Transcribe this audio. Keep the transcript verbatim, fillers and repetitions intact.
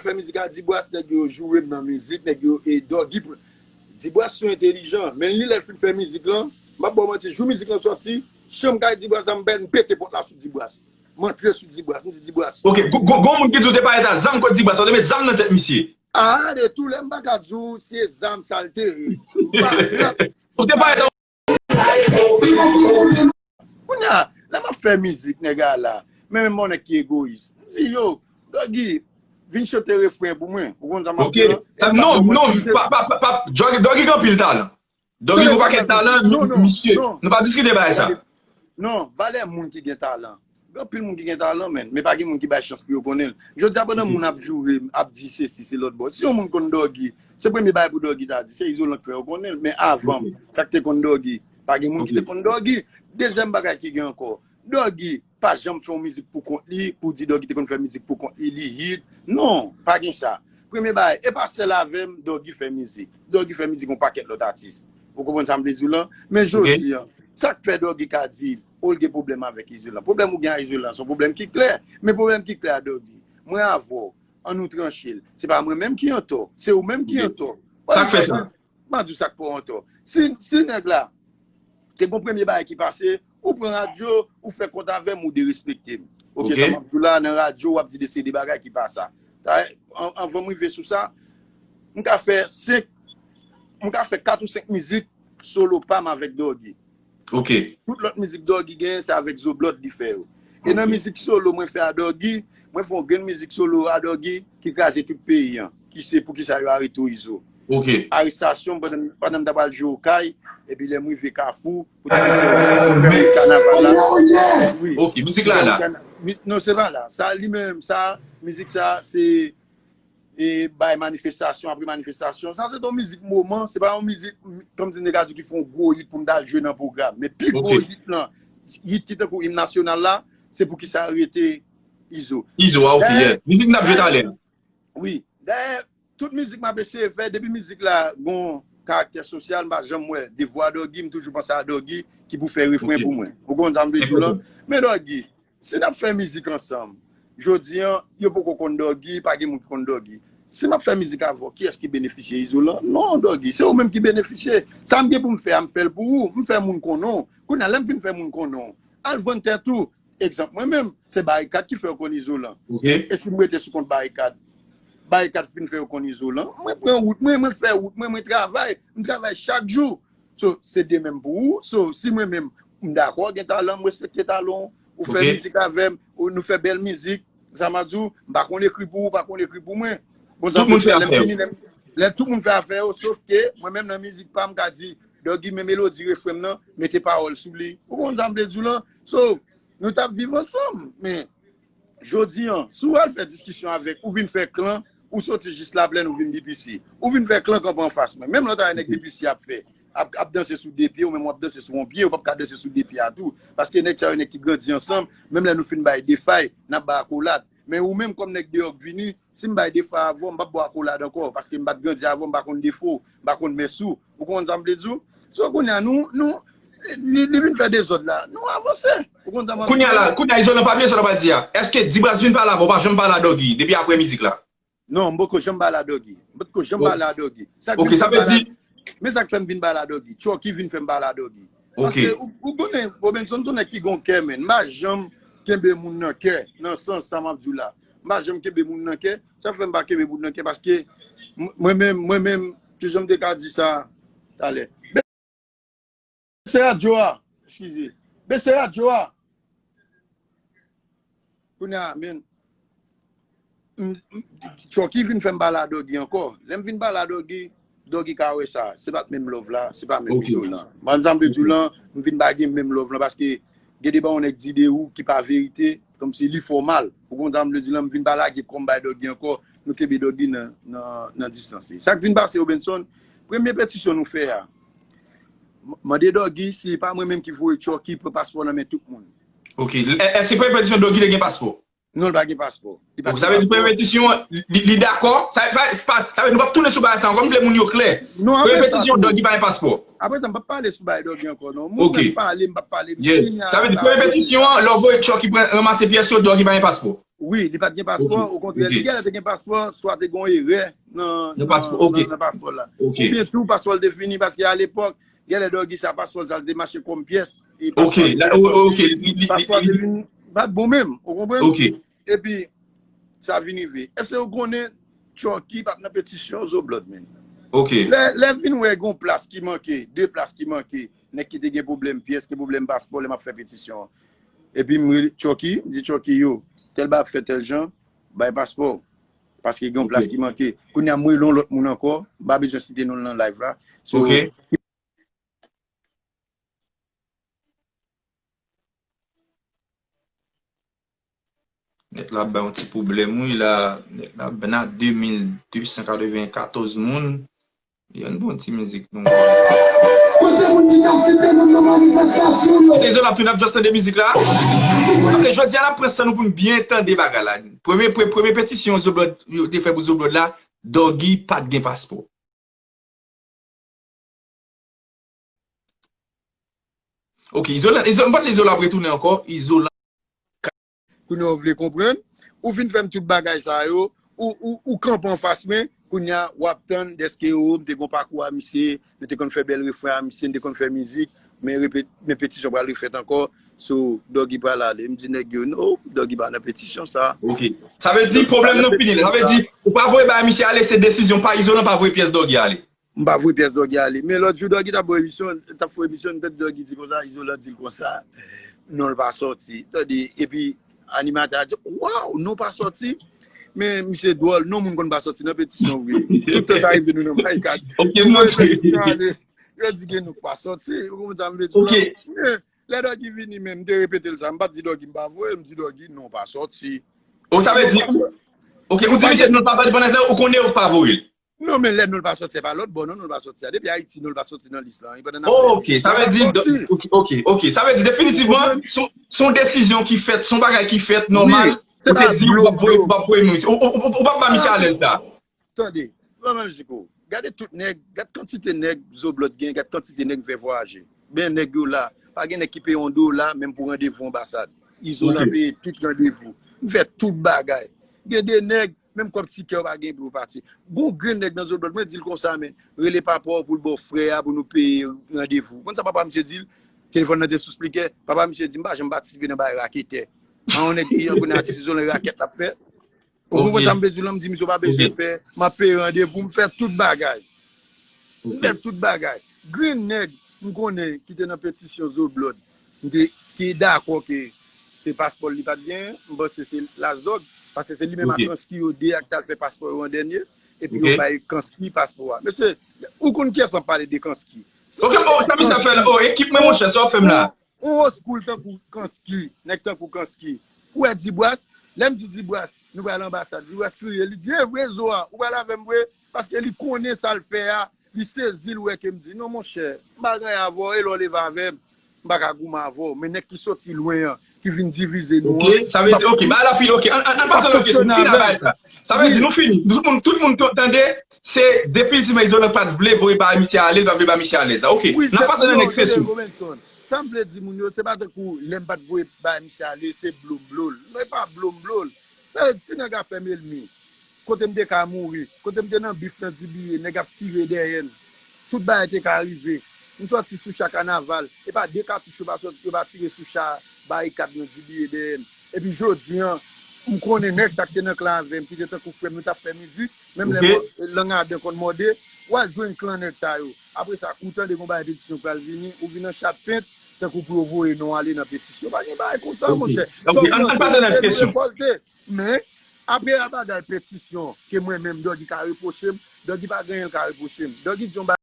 fè mizik a Dibwas, nèg yo joure m nan mizik, nèg yo e Doggy pran. Dibwas sou entelijan, men li lè l fin fè mizik lan, m ap ba w manti, jou mizik lan sòti, chanm kay Dibwas la m bèn, m pete pòt la sou Dibwas. M antre sou Dibwas, m di Dibwas. Ok, gon gon- gon moun ki di w te parèt a zam kot Dibwas, ou te met zam nan tèt misye. Ah, de tou lè m pa ka di w se zam sa l te ye. M pa rèt. Ou te parèt a Kounye a, lè m ap fè mizik, nèg a la, men menm yon nèg ki egoyis. M di, yo, Doggy, vin chante refren pou mwen. Ou konn sa m ap Ok. di w lan? E pa Non, yon non, mwen ki pa, pa, pa, pa, Doggy, Doggy gen anpil talan. Doggy gen yon pakèt talan, non, non, misye. Non. Nou pa diskite bagay sa. Non, valè moun ki gen talan. Gen anpil moun ki gen talan, men, men pa gen moun ki bay chans pou yo konnen l. Jodi a, pandan moun ap joure, ap di sesi, se lòt bò. Si yon moun konn Doggy, se premye bagay pou Doggy ta di, se Izolan k fè yo konnen l. Men avan m, sa k te konn Doggy? Pa gen moun ki te konn Doggy. Dezyèm bagay ki gen ankò, Doggy pa janm fè yon mizik pou kont li, pou di Doggy te konn fè mizik pou kont li, li hit. Non, pa gen sa. Premye bagay, e pa sèl avè m, Doggy fè mizik. Doggy fè mizik yon pakèt lòt atis. Ou konprann sa m vle di w lan? Men jodi an, sa k fè Doggy ka di, o, l gen pwoblèm avèk Izolan. Pwoblèm ou gen a Izolan, se yon pwoblèm ki klè. Men pwoblèm ki klè a Doggy, mwen avè w, an nou tranche l. Se pa mwen menm ki antò, se ou menm ki antò. Sa k fè sa? M a di w sa k fè w antò. Si, si nèg la te gon premye bagay ki pase, ou pran radyo, ou fè kont avè m, ou derespekte m. Ok, sa m ap di w la, nan radyo, w ap di de seri de bagay ki pa sa. An- Anvan m rive sou sa, m ka fè senk, m ka fè kat ou senk mizik solo pa m avèk Doggy. Ok. Tout lòt mizik Doggy genyen, se avèk Zoblòd li fè yo. E nan mizik solo mwen fè a Doggy, mwen fè yon grenn mizik solo a Doggy ki kraze tout peyi an, ki se Poukisa yo arete w Izo. Ok. Arestasyon m pandan, pandan m ta pral jwe Okay, epi lè m rive Kafou, pou ta fè kanaval la. Wi. Ok, mizik la la. Non, se pa la. Sa li menm, sa, mizik sa, se e bay manifestasyon apre manifestasyon. Sa se t yon mizik moman, se pa yon mizik, kòmsi m te ka di w ki fè yon gwo hit pou m ta al jwe nan pwogram. Men pi gwo hit lan, hit ki tankou im nasyonal la, se Poukisa rete Izo. Izo, a, ok, yeah. Mizik n ap jwe talè. Wi. Dayè, tout mizik m ap eseye fè, depi mizik la gon karaktè sosyal, m pa janm wè de vwa Doggy, m toujou panse a Doggy ki pou fè refren pou mwen. Ou konn sa m vle di w lan? Men Doggy, si n ap fè mizik ansanm, jodi an, yo poko konn Doggy, pa gen moun ki konn Doggy. Si m ap fè mizik avè w, kiyès ki benefisye? Izolan? Non, Doggy, se ou menm ki benefisye. Sa m gen pou m fè a, m fè l pou ou, m fè moun konnen w. Kounye a, lè m fin fè moun konnen w, al vann tèt ou. Egzanp, mwen menm, se Barikad ki fè yo konn Izolan. Ok. E si m rete sou kont Barikad? Barikad fin fè yo konn Izolan. Mwen pran wout mwen, mwen fè wout mwen, mwen travay. M travay chak jou. So, se de menm pou ou. So, si mwen menm, m dakò, gen talan, m respekte talan w, ou fè mizik avè m, ou, nou fè bèl mizik, sa m ap di w, m pa konn ekri pou ou, ou pa konn ekri pou mwen. Bon, tout moun fè afè yo. Lè tout moun fè afè yo, sof ke mwen menm nan mizik pa m, m ka di, Doggy, men melodi refren m nan, mete pawòl sou li. Ou konn sa m vle di w lan? So, nou t ap viv ansanm, men jodi an, si w al fè diskisyon avèk, ou vin fè klan, ou soti jis Laplèn, ou vin D P C. Ou vin fè klan kanpe anfas mwen. Menm lòt a nèg D P C ap fè, ap, ap danse sou de pye, ou menm w ap danse sou yon pye, ou p ap ka danse sou de pye a tou. Paske nèg sa yo nèg ki grandi ansanm, menm lè nou fin bay defay, n ap bay akolad. Men ou menm kòm nèg deyò k vini, si m bay defay avè w, m p ap ba w akolad ankò, paske m pa t grandi avè w, m pa konn defo w, m pa konn mès ou. Ou konprann sa m vle di w? So, kounye a, nou, nou, li, li vin fè dezòd la, nou avanse. Ou konprann sa m ap di w? Kounye a la, kounye a, Izolan, pa bliye sa w t ap di a. Èske Dibraz vin pale avè w, pa janm pale a Doggy, depi apre mizik la? Non, m poko janm pale a Doggy. M potko janm pale a Doggy. Sa k vin fè m pale a, men sa k fè m vin pale a Doggy. Chucky vin fè m pale a Doggy. Paske ou, ou konnen, Robinson se yon nèg ki gon kè, men. M pa janm kenbe moun nan kè, nan sans sa m ap di w la. M pa janm kenbe moun nan kè. Sa k fè m pa kenbe moun nan kè, paske m-, mwen menm, mwen menm, kijan m te ka di sa talè? Bese radyo a. Eskize. Bese radyo a. Kounye a, men, m, m, Chucky vin fè m pale a Doggy ankò. Lè m vin pale a Doggy, Doggy ka wè sa. Se pa t menm love la, se pa menm Izolan. Mwen, sa m vle di w lan, m vin pa gen menm love lan, paske gen de bagay yon nèg di de ou ki pa verite, kòmsi li fè w mal. Ou konn sa m vle di lan, m vin pa lage kò m bay Doggy ankò, nou kenbe Doggy nan, nan, nan distans li. Sa k vin pase, Robinson, premye petisyon nou fè a, m-, mande Doggy si pa mwen menm ki voye Chucky pran paspò nan men tout moun. Ok. È-, èske premye petisyon Doggy te gen paspò? Non, li pa gen paspò. Li pa gen paspò. Donk, sa vle di premye petisyon an, li, li dakò? Sa pa, pa, sa vle di nou p ap tounen sou bagay sa ankò, m vle moun yo klè. Non, apre sa tou. Premye petisyon, Doggy pa gen paspò. Apre sa, m p ap pale sou bagay Doggy ankò, non. Moun mwen pale, m p ap pale, m fini avèk bagay Doggy. Sa vle di premye petisyon an, lè w voye Chucky pran, ranmase pyès yo, Doggy pa gen paspò. Wi, li pa t gen paspò, okontrè, li genlè te gen paspò, swa te gen yon erè nan, nan, nan paspò l la. Oubyen tou, paspò l te fini, paske alepòk, genlè Doggy sa, paspò l sa, l te mache kòm pyès. E paspò l te vin, pa t bon menm, ou konprann? Epi, sa vin rive. Èske ou konnen Chucky pa t nan petisyon Zoblòd, menm? Lè, lè vin wè gon plas ki manke, de plas ki manke, nèg ki te gen pwoblèm pyès, gen pwoblèm paspò, lè m ap fè petisyon an. Epi m rele Chucky, m di Chucky, yo, tèl bagay ap fèt tèl jan, bay paspò. Paske gen yon plas ki manke. Kounye a, m rele yon lòt moun ankò, m pa bezwen site non l nan live la. So, nèt la ap bay yon ti pwoblèm, wi, la. Nèt la ap bay nan de mil de san katòz moun. Yon bon ti mizik nou. Kote moun ki t ap site nou nan manifestasyon yo? Dezole, ap tou n ap just tande mizik la. Ok, jodi a n ap pran san nou pou n byen tande bagay la. Premye, pre-, premye petisyon Zoblòd, yo te fè pou Zoblòd la, Doggy pa t gen paspò. Ok, Izolan, Izo-, m panse Izolan ap retounen ankò. Izolan. Kounye a w vle konprann, ou fin fè m tout bagay sa yo, ou, ou, ou kanpe anfas mwen, kounye a w ap tann dèske o, m te gon pakou a misye, nou te konn fè bèl refren a misye, nou te konn fè mizik, men repet-, men petisyon pral refèt ankò, so Doggy pral ale. M di nèg yo, no, Doggy pa nan petisyon sa. Ok. Sa vle di pwoblèm nan fini la. Sa vle di, ou pa voye bay misye ale, se desizyon pa Izolan pa voye pyès Doggy ale. M pa voye pyès Doggy ale. Men lòt jou, Doggy t ap fè emisyon, t ap fè emisyon, m tande Doggy di konsa, Izolan di l konsa, non l pa sòti. Tande, epi animatè a di, waw, non pa sòti. Men misye dwòl, non moun konn pa sòti nan petisyon vre. Tout tan sa rive nou nan Maykat. Ok, m montre. Petisyon ale. Yo di gen non pa sòti. Ou konprann sa m vle di w la? Men lè Doggy vini menm, m te repete l sa. M pa t di Doggy m pa voye l, m di Doggy non pa sòti. O, sa vle di, ok, ou di misye non l pa sòti pandan se ou konnen ou pa voye l. Non, men lè non l pa sòti, se pa lòt bò, non, non l pa sòti a. Depi Ayiti, non l pa sòti nan lis la. Pandan n ap fè emisyon, non l pa sòti. Ok, ok, ok. Sa vle di, definitivman, se yon, se yon desizyon ki fèt, se yon bagay ki fèt nòmal. Ou te di, ou p ap voye, ou p ap voye misye. Ou, ou, ou, ou p ap ba misye alèz la. Tande, ban m jiko. Gade tout nèg, gad kantite nèg Zoblòd gen, gad kantite nèg m fè vwayaje. Ben nèg yo la, pa gen nèg ki peye yon dola, menm pou randevou anbasad. Izolan peye tout randevou. M fè tout bagay. Gen de nèg, menm kòb tikè yo pa gen pou yo pati. Gon grenn nèg nan Zoblòd, mwen di l konsa, men, rele papa w pou l ba w frè a pou nou peye randevou. Konn sa papa misye di l? Telefòn nan te sou spikè. Papa misye di, m pa janm patisipe nan bagay raketè. An yon nèg ki an konnen atis Izolan rakèt l ap fè. Ou konprann sa m vle di w lan, m di misye w pa bezwen pè, m ap peye randevou, m fè tout bagay. M fè tout bagay. Grenn nèg, m konnen ki te nan petisyon Zoblòd. M te, ki dakò ke se paspò l li pa t genyen, m panse se Lasdòg, paske se li menm ak Kansky yo de a ki t al fè paspò yo an dènye, epi yo bay Kansky paspò a. Mesye, ou konn kiyès m ap pale de Kansky? Ok, o, sa misye ap fè la? O, ekip mwen, monchè, sa w ap fè m la? Yon old school tankou Kansky, nèg tankou Kansky. Ou wè Dibras? Lè m di Dibras, nou pral anbasad. Dibras kriye, li di, e vre Zo a, ou pral avè m vre? Paske li konnen sa l fè a, li sezi, l wè ke m di, non, monchè, m pa gen anyen avè w, e lè w leve avè m, m pa ka goumen avè w. Men nèg ki soti lwen an, ki vin divize nou an, ok, sa vle di, ok, bagay la fini, ok, ann, ann, ann pase nan lòt kesyon, nou fini avè sa. Sa vle di, nou fini. Tout moun, tout moun t-, tande, se definitivman Izolan pa t vle voye ba misye ale, l pa vle ba misye alèz la. Ok, n ap pase nan next kesyon. Sa m vle di moun yo, se pa tankou lè m pa t voye bay misye ale, se blo m blo l. Non, e pa blo m blo l. Sa vle di, si nèg la fè m ènmi, kote m te ka mouri, kote m te nan bif nan Dibiye, nèg ap tire dèyè n. Tout bagay te ka rive. M sòti sou cha kanaval, e pa de katouch yo pa sòti, yo pa tire sou cha barikat nan Dibiye dèyè n. Epi jodi an, m konnen nèg sa k te nan klan avè m, ki te tankou frè m, nou t ap fè mizik, menm lè lang adan konn mòde, w al jwenn klan nèg sa yo. Apre sa, kou w tande gon bagay petisyon pral vini, ou vin an chat pent, tankou pou yo voye non w ale nan petisyon. Pa gen bagay konsa, monchè. Ok, ann, ann pase nan next kesyon. Men, apre a bagay petisyon, ke mwen menm, Doggy ka repwoche m, Doggy pa gen anyen l ka repwoche m. Doggy di yon bagay.